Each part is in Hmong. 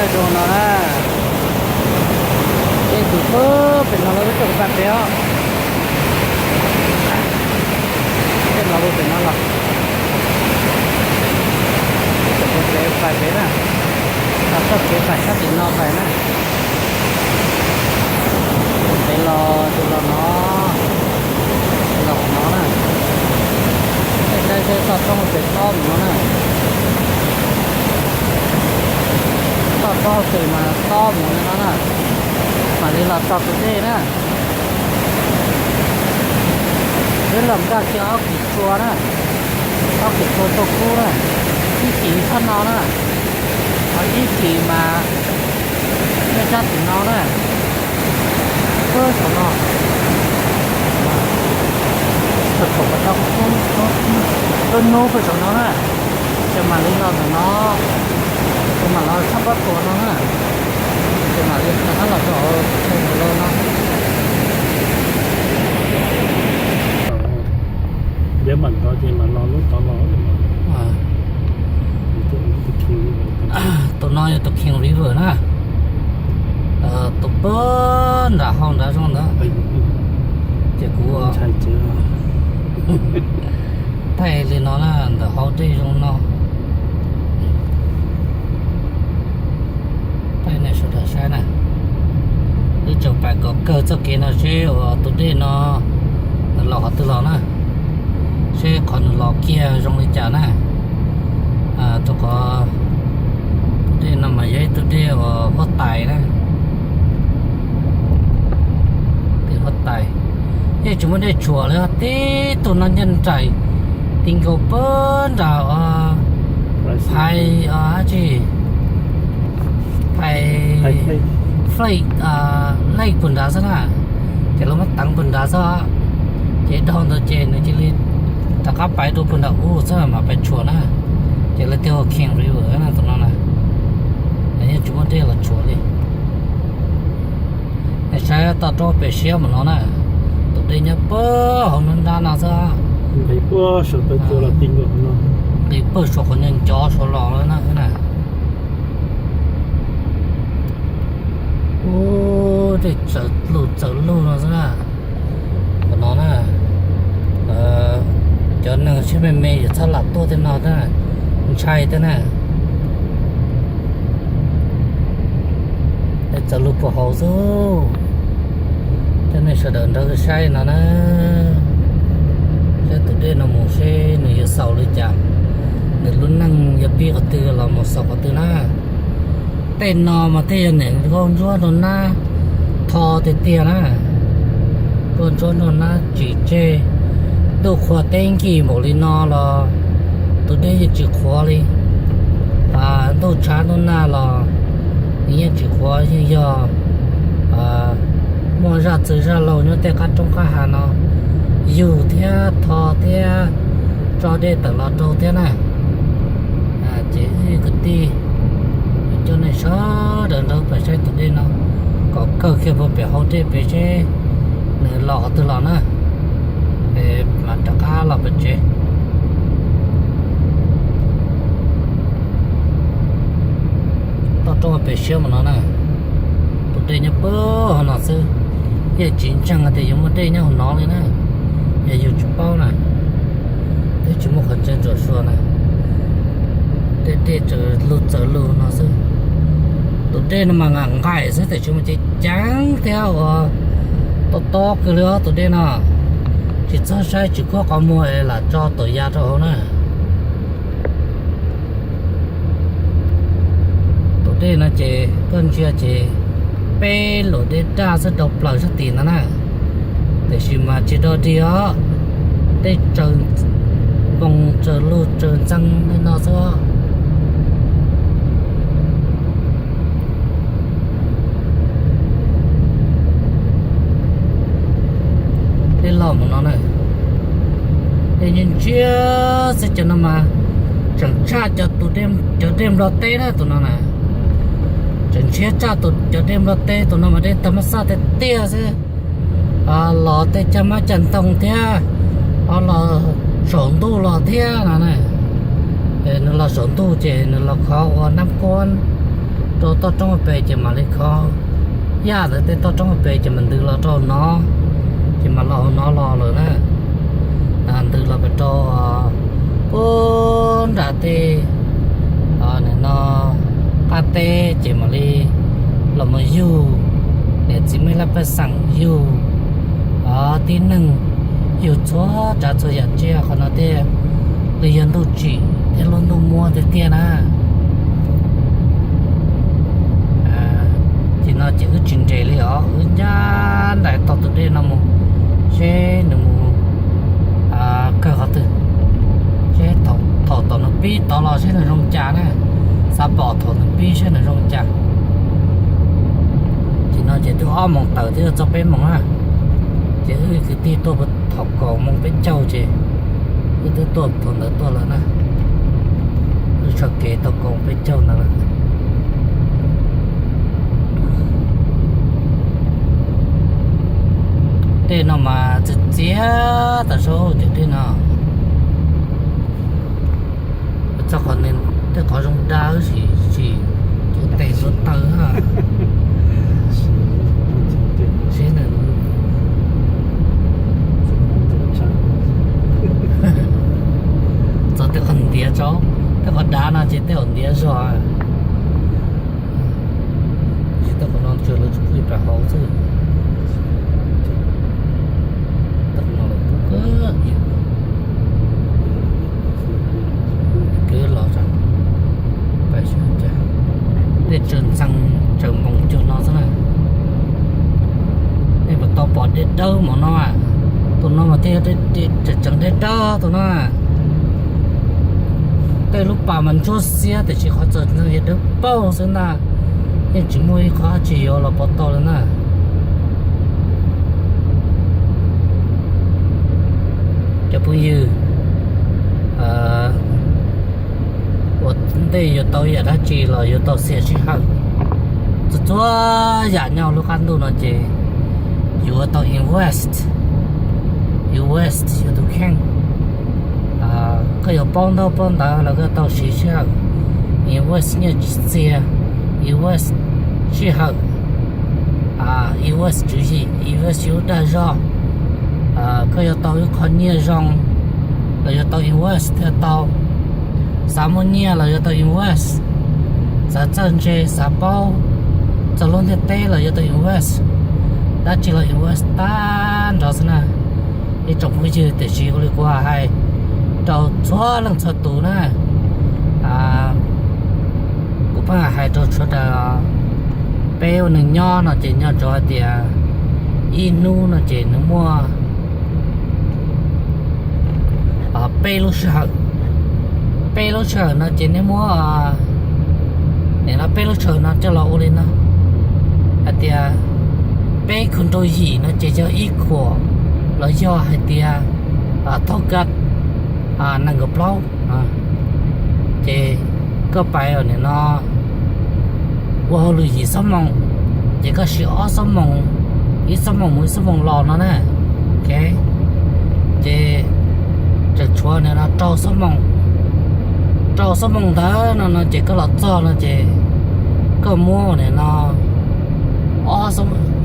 Zoo no na, tej tus pem no los ib tug pab pem os, tej no pem no los, ib tug pem pais pem na, los txoj kev pais sab tim no pais na. Pem los tus los no, los no na, tej saib seb toj roob pem tob mus no na. Toj roob pem mas tob mus li no na, mam li los txog tus dej na. Peb los nkag kiag ob kwm tsua na, ob kwm tsua tuaj kub na, ib chim tshab no na, ho ib chim mas nej sab tim no na, pab saum no, pab saum no, lub hnub pab saum no na, ces mam li los ntawm no, ces mam los sab pob tsuas no na, ces mam li rov qab los rau hauv no. Ntiav mam ntov ces mam los lub tod los. Tus no yog tus King River na, tus pab nram hauv nrad zoo ntawd. Ces kuv thaij li no na, ntawm hauv dej zoo no. Pab nej sawv daws saib na, wb tseem pais kom kawg txoj kev no seb uas tus dej no nws los qhov twg los na, seb qhov nws los kiag zoo li cas na. Rau qhov tus dej no mas yog ib tug dej uas huab tais na, dej huab tais, yeej tsis muaj dej tshuam li, tib tug no nyob nraim ti nkaus pab nram phais dab tsi, phais flake lake pag nrad xwb na, ces lawv muab teev pag nrad xwb, ces dhau ntawd ces nws cia li rov qab pais rau pag nram u xwb mam pais tshuam na, ces lawv thiaj hu King River na tus no na, yeej tsis muaj dej los tshuam li. Nej saib toj roob pem siab mus no na, tus dej nyob puag hauv nruab nrab no xwb, nqis puag saum qhov ncov saud los na. Ub, dej txawm lug txawm lug no xwb na. Qhov no na, cov neeg siab me me yuav txhob lam tuaj tej no, ntshai thiab na. Dej txawm lug puag hauv xwb. Coj nej sawv daws nrog saib no na, saib tus dej no mus seb nws yuav xaus li cas, nws lub neej yuav pib qhov twg los mus xaus qhov twg na. Tej no mas tej yog niam nkauj ntsuab nraug nab tho tiag tiag na. Nkauj ntsuab nraug nab tsis tseg, ntuj qhua teb nkig npaum li no los tus dej yeej tsis qhuav li. Ntuj tshav ntuj nag los nws yeej tsis qhuav, yeej yog muaj zaj txwv zaj laug nyob tej qab roob qab hav no yug thiab tho thiab tso dej tawm los rau thiab na. Ces kwv tij, coj nej sawv daws nrog peb saib tus dej no kom kawg kiag puag pem hauv dej pem seb nws los qhov twg los na, es mam rov qab los pem tsev. Toj roob pem siab mus no na, tus dej nyob puag hauv no xwb, yeej tsis ntseeg tias yuav muaj dej nyob hauv no li na, yog yus tsis paub na, twb tsis muaj qhov ntseeg ntsuam xua na. Dej dej txawm lug txawm lug no xwb. Tus dej no mas nqaim nqaim xwb, tiam sis mas ceev ceev thiab ua tob tob kawg li os tus dej no. Tsis txhob saib tsis khuab qhov muag es lam tso tuam ya rau hauv na. Tus dej no ces koj ntsia ces peb luam dej daj xwb rau plaws sab tim no na, tiam sis mas tsis dog dig os, dej tsaws npoo tsaws lug tsaws ntxeev li no xwb. Dej los mus no na, dej ntsiag ntsiag xwb, cov no mas tseem tshaj cov tus, cov dej Nplog teb na tus no na. Tseem ntsiag tshaj tus cov dej Nplog teb, tus no mas dej tag mab xaj tiag tiag xwb. Los tej caj mab caj ntoo thiab, los saum ntuj los thiab no na. Nws los saum ntuj ces nws los khov ua nab kuab Rau toj roob pem ces mam li kho, yaj ntawd tej toj roob pem ces mam ntws los rau no, ces mam los hauv no los lawm na. Ntws los pem rau puag nram tej, nim no qab teb ces mam li los mus yug niam txiv mej laj pej xeem, yug tib neeg, yug txhua tsav txhua yam tsiaj qhov no thiaj li yog ntuj tsim thiab lub ntuj muab tiag tiag na. Ces no ces wb tsis nres li os, wb ncaj nraim tog tus dej no mus seb nws mus kawg qhov twg, seb thaum tom nws pib tod los seb nws zoo cas na, xav pom thaum nws pib seb nws zoo cas. Ces no ces twb ob moos tawm twb yuav txog peb moos na, ces wb kwv tij tuaj thom kaum moos peb caug ces wb twb tuaj thaum ntawd tuaj lawm na. Wb tso kev tau kaum peb caug ntawd lawm. Tej no mas txias txias tas zog cov tej no. Txog qhov, tej qhov zoo dab sim sim cov tes ntuav taw seb nws txog tej qhov ntiav tso, tej qhov dav no ces tej qhov ntiav zog. Tab sis tej qhov no tsuas lawv tsuas pub ib pab hauv xwb. Tej qhov no lawv pub kawg, kev los tso, pais xyuas cas, dej tsaws ntxees tsaws npoos cuag no xwb na. Nej puas tau pom dej dawb mov no? Tus no mas thiaj yog tseem tseem dej dawb tus no. Tej lub pas mas ntsuab xiab tiam sis qhov txawm ntxeev yog dawb paug xwb ntag, yeej tsis muaj ib qho dab tsi yuav los pov tau li na. Cov phooj ywg, ua ntej yuav tau yam dab tsi los yuav tau xiam sij hawm. Txhua txhua yam nyob lub qab ntuj no ces yuav tau invest, invest yog tus kheej. Koj yuav paub ntaub paub ntawv los koj tau siv sij hawm, invest nyiaj txiag, invest sij hawm, invest tswv yim, invest yus lub dag zog. Koj yuav tau ib qho nyiaj zoo los yuav tau invest thiaj tau. Xav muaj nyiaj los yuav tau invest, xav txawj ntse xav paub txog lub ntiaj teb los yuav tau invest, dab tsi los invest tag nrho xwb na. Ib tsoom phooj ywg, tiam sis ua li kuv hais rau txhua leej txhua tus na, kuv pheej hais rau sawv daws, peb ua neeg nyob no ces nco ntsoov hais tias ib hnub no ces nws muaj peb lub sij hawm. Peb lub sij hawm no ces nej muab, nim no peb lub sij hawm no coj los ua li no, hais tias peb khu rau yim no ces yog ib khuam, los yog hais tias thaub ka nees nkaum plaub, ces koj pais nim no ua hauj lwm yim xuab moos, ces koj siv ob xuab moos, ib xuab moos mus ib xuab moos los no na. Ces tseem tshuav nim no rau xuab moos, rau xuab moos ntawd no no ces koj los txog no ces koj muab nim no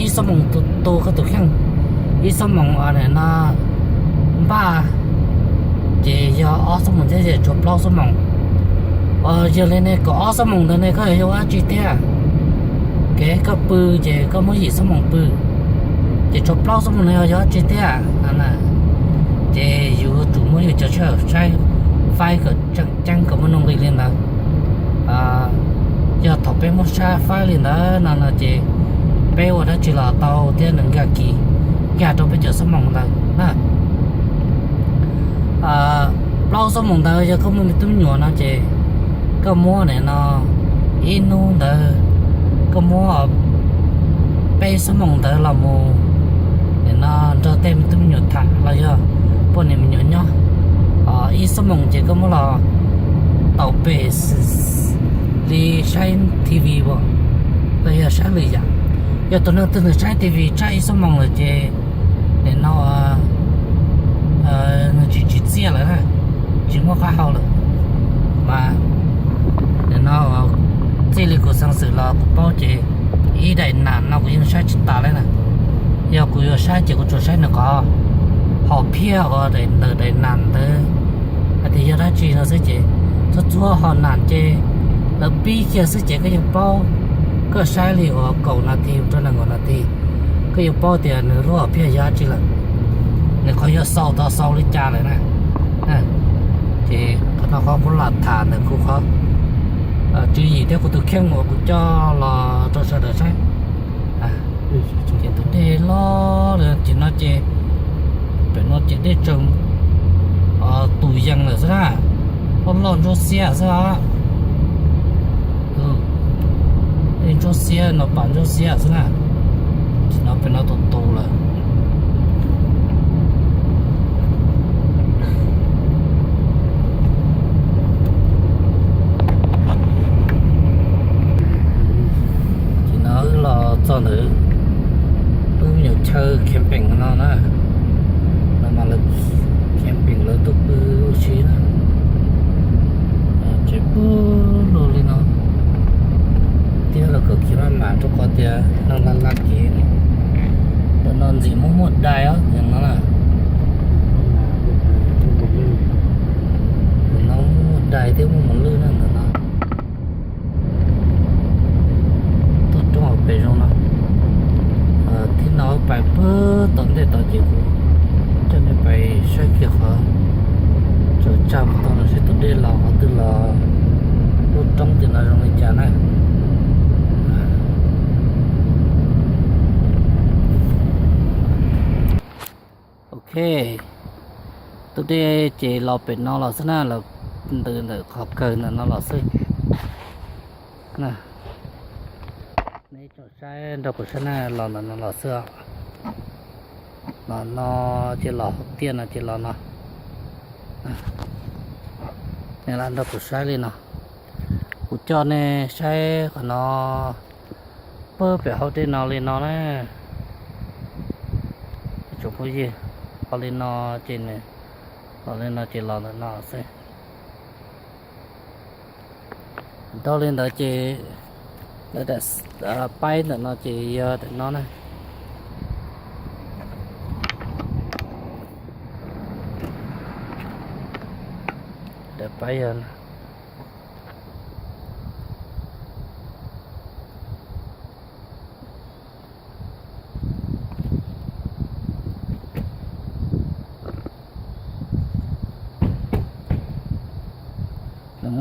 ib xuab moos tu tu koj tus kheej, ib xuab moos nim no npaj, ces yog ob xuab moos thiab ces tshuav plaub xuab moos. Yog li ne kom ob xuab moos ntawd ne koj yuav ua dab tsi thiab? Kev koj pw ces koj muab yim xuab moos pw, ces tshuav plaub xuab moos no yog dab tsi thiab? Ces yus yuav tsum muab yus cov sij hawm saib faib kom tseem ceeb kom muaj nuj nqis li ntawd. Yog thaum peb muab saib faib li ntawd no no ces peb ua dab tsi los tau thiab nws nkag kis nkag rau peb cov xuab moos ntawd na. Plaub xuab moos ntawd yog koj muaj me tub me nyuam no ces koj muab nim no ib hnub ntawd koj muab peb xuab moos ntawd los mus nim no nrog tej me tub me nyuam tham los yog poj niam me nyuam nyob. Ib xuab moos ces koj muab los tau pem li saib T V los yog saib lwm yam. Yog tus neeg twg nws saib T V tshaj ib xuab moos lawm ces nim no nws tsis tsim txiaj lawm, tsis muaj qab hau lawm. Mas nim no Txij li kuv xeev xwm los kuv paub ces ib daim nam no kuv yeej saib tsis tas li na. Yog kuv yuav saib ces kuv tsuas saib nws qhov hom phiaj uas ntawm daim nam ntawd hais tias yog dab tsi no xwb ces txhua txhua hom nam ces lawv pib kiag xwb ces koj yeej paub. Koj saib li uas kaum nas this rau nees nkaum nas this, koj yeej paub tias nws lub hom phiaj yog dab tsi lawm, nws qhov yuav xaus tau xaus li cas lawm na. Ces qhov no qhov kuv lam tham ntawm kuv qhov tswv yim thiab kuv tus kheej uas kuv coj los rau sawv daws saib. Ces tus dej loj li ces no ces, pem no ces dej tseem tus yees lawm xwb na, loj loj ntsuab xiab xwb os. Dej ntsuab xiab no, pam ntsuab xiab xwb na. Ces no pem no tus tus lawm. Ces no wb los txog ntawd, wb me nyuam chaw camping no na, no mas lawv camping lawv tuaj pw ua si na. Tsev pw lug li no thiab los kom khiav maj mam rau qhov tias neeg laj laj kev. Ntawm no ntxim muaj muaj dais os no na. Ntawm no muaj dais thiab muaj mos lwj na ntawm no. Tuaj roob hauv pes zoo no. Thib no pais puag tom ntej tod ces kuv coj nej pais saib kiag qhov tsaus tsag mus tau no seb tus dej los qhov twg los lub roob tim no zoo li cas na. Ok, tus dej ces los pem no los xwb na, los ntws ntawm qhov kawg ntawm no los xwb. Nej tsom saib nrog kuv saib na, los ntawm no los xwb os. Los no ces los hauv tiaj no ces los no. Nej lam nrog kuv saib li no. Kuv coj nej saib qhov no, puag pem hauv dej no li no na. Tsoom phooj ywg, los li no ces, los li no ces los ntawm no xwb. Dhau li ntawd ces lawv daim paib ntawm no ces yog daim no na. Daim paib yog nws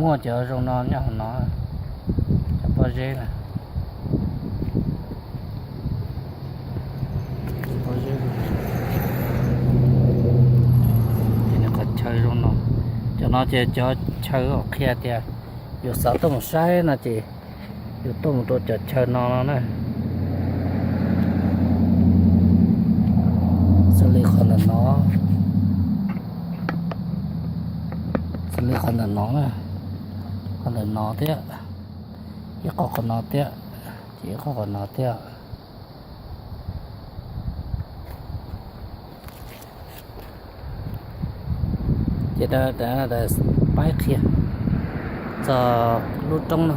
muaj cov zoo no nyob hauv no, cov pob zeb na. Pob zeb, ces nws qhov chaw zoo no. Cov no ces cov chaw uas qhia tias yus xav tuaj mus saib no ces yus tuaj mus rau cov chaw no no na. Xws li qhov ntawm no, xws li qhov ntawm no na, qhov ntawm no thiab, ib qho qhov no thiab, ces ib qho qhov no thiab. Ces paib qhia txog lub roob no.